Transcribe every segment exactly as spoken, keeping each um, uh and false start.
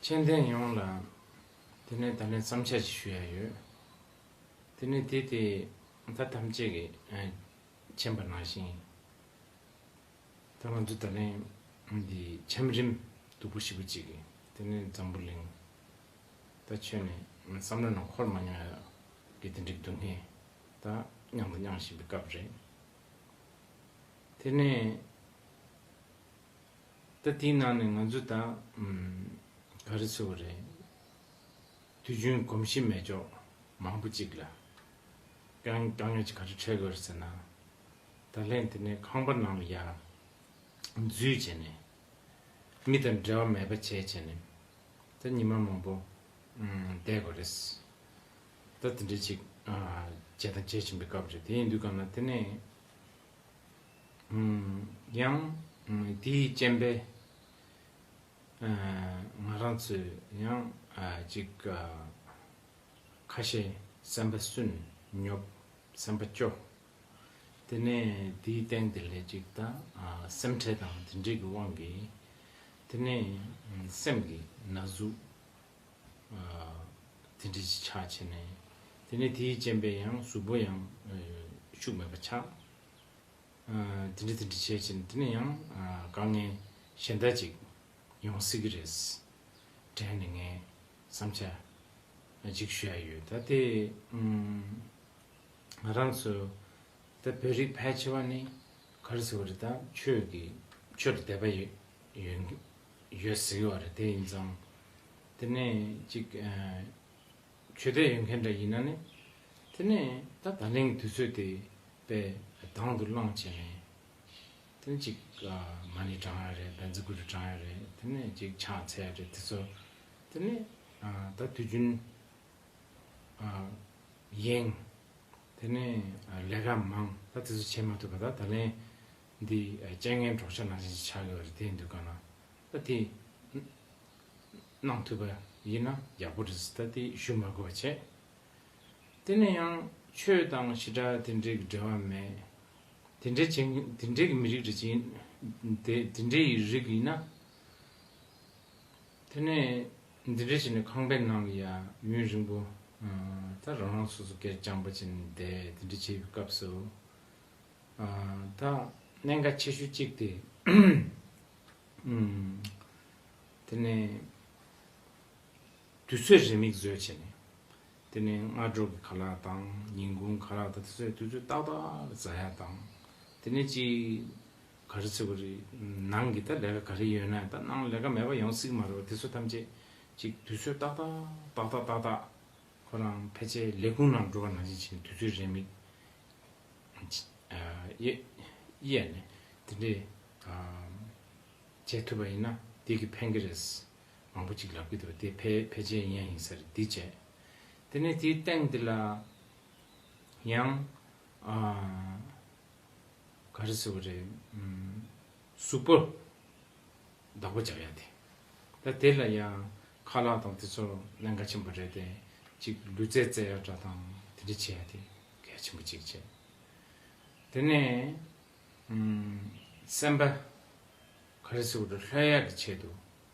ཤེས་ལྡན་ཡོངས་ལ་དེ་ནས་ད་ལན་བསམ་འཆར་ཞིག་ཞུ་ཡ་ཡོད། དེ་ནས་དེ་དེ་ད་ཐམས་ཅད་ཀྱིས་ཨ་མཁྱེན་པ་ནང་བཞིན། ད་ང་ཚོ་ད་ལན་འདི་ཆམ་རིམས་སྡུག་པོ་ཞེ་པོ་ཅིག་གིས་དེ་ནས་འཛམ་བུ་གླིང་ད་ཁྱོན་ནས་བསམ་བློ་ནང་འཁོར་མ་མྱོང་ཡ་གི་དེ་འདྲའི་སྡུག་བསྔལ་ད་མྱངས་དང་མྱང་བཞིན་པའི་སྐབས་རེད། དེ་ནས་ད་དེའི་ནང་ནས་ང་ཚོ་ད་ཨམ་ག་རེ་ཟེར་དགོས་རེད། དུས་རྒྱུན་གོམས་གཤིས་མེད་ཕྱོགས་མང་པོ་ཅིག་ལ་དཀའ་དཀའ་ངལ་ཅིག་ག་རེ་འཕྲད་དགོས་རེད་ཟེར་ན། ད་ལན་དེ་ནས་ཁང་པ་ནང་ལ་ཡ་འཛུལ་བྱས་ནས་མི་དང་འབྲེལ་བ་མེད་པ་བྱས་བྱས་ནས་ད་ཉི་མ་མང་པོ་ཨམ་བསྡད་དགོས་རེད། ད་དེ་འདྲ་ཅིག་ཨ་བྱས་དང་བྱེད་བཞིན་པའི་སྐབས་རེད། དེ་ཡིན་དུས་གང་ལ་དེ་ནས་ཨམ་ཡང་ཨམ་དེའི་རྐྱེན་པས་ཨ་ང་རང་ཚོས་ཡང་ཨ་ཅིག་ཨ་ཁ་ཤས་སེམས་པ་སུན་སྙོབ་སེམས་པ་སྐྱོ། དེ་ནས་དེའི་སྟེང་དེ་ལས་ཅིག་ད་ཨ་སེམས་ཁྲལ་དང་དེ་འདྲའི་གི་དབང་གིས་དེ་ནས་ཨ་སེམས་ཀྱི་ན་ཟུག་ཨ་དེ་འདྲ་ཅིག་ཆགས་བྱས་ནས། དེ་ནས་དེའི་རྐྱེན་པས་ཡང་གཟུགས་པོ་ཡང་ཨ་ཤུགས་མེད་པ་ཆགས། ཨ་དེ་འདྲ་དེ་འདྲ་བྱས་ཕྱིན་དེ་ནས་ཡང་ཨ་དཀའ་ངལ་གཞན་དག་ཅིག་ཡོང་སྲིད་ཀྱི་རེད། དྲན་ནས་ངས་བསམ་འཆར་ཅིག་ཞུ་ཡ་ཡོད། ད་དེ་ཨམ་ང་རང་ཚོ་ད་བོད་རིགས་ཕལ་ཆེ་བ་ནི་ག་རེ་ཟེར་བ་རེད། ད་ཆོས་ཀྱི་ཆོས་ལ་དད་པ་ཡོད་ཡོད་ཡོད་ཟེར་གྱི་བ་རེད། དེ་ཡིན་ཙང་དེ་ནས་ཅིག་ཨ་ཆོས་དད་ཡོད་མཁན་འདྲ་ཡིན་ན་ནི་དེ་ནས་ད་ད་ལན་གྱི་དུས་ཚོད་དེ་དཔེ་དང་དུ་བླངས་བྱས་ནས་དེ་ནས་ཅིག་ཨ་མ་ཎི་བགྲང་ཡ་རེད། བཛྲ་གུ་རུ་བགྲང་ཡ་རེད། དེ་ནས་ཅིག་ཕྱག་འཚལ་ཡ་རེད། དེ་ཚོ་དེ་ནས་ཨ་ད་དུས་རྒྱུན་ཨ་ཡེངས། དེ་ནས་ཨ་ལས་ཀ་མང་། ད་དེ་ཚོ་བྱེད་མ་ཐུབ་པ། ད་ད་ལན་འདི་ཨ་རྐྱེན་ངན་གྲོགས་ཆ་ནང་བཞིན་ཆགས་ཡོད་རེད། དེ་འདུག་ག་ན་ད་དེ་གནང་ཐུབ་པ་ཡིན་ན་ཡག་པོ་རེད། ད་དེ་ཞུ་མ་དགོས་པ་བྱས། དེ་ནས་ཡང་ཆོས་དང་ཞེ་དྲག་དེ་འདྲའི་འབྲེལ་བ་མེད། དེ་འདྲའི་བྱེད་དེ་འདྲའི་མི་རིགས་རེད་ཅིང་། དེ་དེ་འདྲའི་རིགས་ཡིན་ན། དེ་ནས་འདི་འདྲ་བྱས་ནས་ཁང་པའི་ནང་ལ་ཡ་ཡུན་རིང་པོ་ཨ་ད་རང་རང་སོ་སོ་སྐད་རྐྱང་པ་བྱས་ནས་བསྡད། དེ་འདྲ་བྱེད་པའི་སྐབས་སུ་ཨ་ད་གནད་འགག་ཆེ་ཤོས་གཅིག་དེ་ཨམ་དེ་ནས་དུས་ཚོད་རེའུ་མིག་བཟོས་བྱས་ནས། དེ་ནས་སྔ་དྲོ་གི་ཁ་ལག་དང་ཉིན་གུང་ཁ་ལག་དང་དེ་ཚོའི་དུས་ཚོད་ཏག་ཏག་ཟ་ཡ་དང་། དེ་ནས་ཅིག་ག་རེ་ཟེར་དགོས་རེད། ནང་གི་ད་ལས་ཀ་ག་རེ་ཡོད་ན་ད་ནང་ལས་ཀ་མེད་པ་ཡོང་སྲིད་ཀྱི་མ་རེད་པ། དེ་ཚོ་ཐམས་ཅད་ཅིག་དུས་ཚོད་ཏག་ཏག་ཏག་ཏག་ཏག་ཏག་ཁོ་རང་ཕལ་ཆེར་ལས་ཁུངས་ནང་འགྲོ་བ་ནང་བཞིན་བྱས་ནས་དུས་ཚོད་རེའུ་མིག་ཨ་དབྱེ་དབྱེ་ནས་དེ་འདྲས་ཨ་བྱེད་ཐུབ་པ་ཡིན་ན་དེ་གི་ཕན་གི་རེད། མང་པོ་ཅིག་ལབ་གི་འདུག་དེ་ཕལ་ཕལ་ཆེར་ཡིན་ཡ་ཡིན་ས་རེད། འདི་བྱས། དེ་ནས་དེའི་སྟེང་འདི་ལ་ཡང་ཨ་ག་རེ་ཟེར་བ་རེད། ཨམ་གཟུགས་པོ་བདག་པོ་རྒྱག་ཡ་དེ། ད་དེ་ལ་ཡང་ཁ་ལག་དང་དེ་ཚོ་གནད་འགག་ཆེན་པོ་རེད་དེ། ཅིག་ལུས་རྩལ་རྩེ་ཡ་འདྲ་དང་དེ་འདྲ་བྱེད་ཡ་དེ་གལ་ཆེན་པོ་ཅིག་བྱས། དེ་ནས་ཨམ་སེམས་པ་ག་རེ་ཟེར་དགོས་རེད། ལྷོད་ཡག་གི་ཆེད་དུ་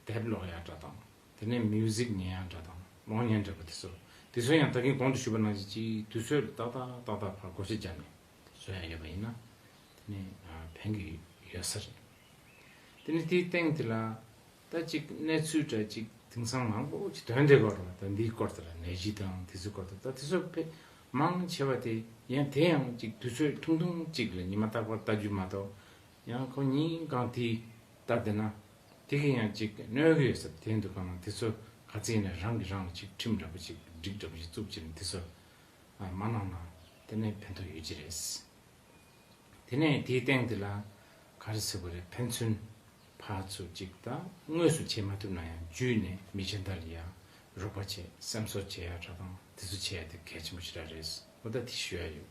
དེབ་ཀློག་ཡག་འདྲ་དང་། དེ་ནས་མིའུ་ཟིག་ཉན་ཡག་འདྲ་དང་གློག་བརྙན་འདྲ་པོ་དེ་ཚོ། དེ་ཚོ་ཡང་ད་གིན་གོང་དུ་ཞུས་པ་ནང་བཞིན་གྱི་དུས་ཚོད་ལ་ཏག་ཏག་ཏག་ཏག་ཕར་བགོ་བཤའ་བརྒྱབ་ནས་བཟོ་ཡག་ཡོད་པ་ཡིན་ན་དེ་ནས་ཨ་ཕན་གྱི་ཡོད་ས་རེད། དེ་ནས་དེའི་སྟེང་དེ་ལ་ད་ཅིག་གནས་ཚུལ་འདྲ་ཅིག་དེང་སང་མང་པོ་ཅིག་ཐོན་བསྡད་ཀྱི་ཡོད་རེད་པ། ད་འདིའི་སྐོར་དེ་ལ་ནད་གཞི་དང་དེ་ཚོའི་སྐོར་དེ། ད་དེ་ཚོ་དཔེ་མང་ཆེ་བ་དེ་ཡང་དེ་ཡང་ཅིག་དུས་ཚོད་ཐུང་ཐུང་ཅིག་ལ་ཉི་མ་རྟག་པར་ལྟ་རྒྱུ་མ་གཏོགས། ཡང་ཁོ་ཉིན་གང་དེ་ལྟ་བསྡད་ན་དེ་གིས་ཡང་ཅིག་གནོད་ཀྱི་ཡོད་ས་དེ་འདུག་ག་ན། དེ་ཚོ་ག་ཚོད་ཡིན་ན་རང་གིས་རང་ལ་ཅིག་ཁྲིམས་འདྲ་པོ་ཅིག་སྒྲིག་འདྲ་པོ་ཅིག་བཙུགས་བྱས་ནས་དེ་ཚོ་ཨ་མ་གནང་ན་དེ་ནས་ཕན་ཐོགས་ཡོད་ཀྱི་རེད། དེ་ནས་དེའི་སྟེང་དེ་ལ་ག་རེ་ཟེར་དགོས་རེད། ཕན་ཚུན་ཕར་ཚུར་ཅིག་ད་དངོས་སུ་བྱེད་མ་ཐུབ་ན་ཡང་བརྒྱུད་ནས་མི་གཞན་དག་ལ་ཡང་རོགས་པ་བྱེད། སེམས་གསོ་བྱེད་ཡ་འདྲ་དང་དེ་ཚོ་བྱེད་ཡ་དེ་གལ་ཆེན་པོ་ཞེ་དྲག་རེད། འོ་ད་དེ་ཞུ་ཡ་ཡོད།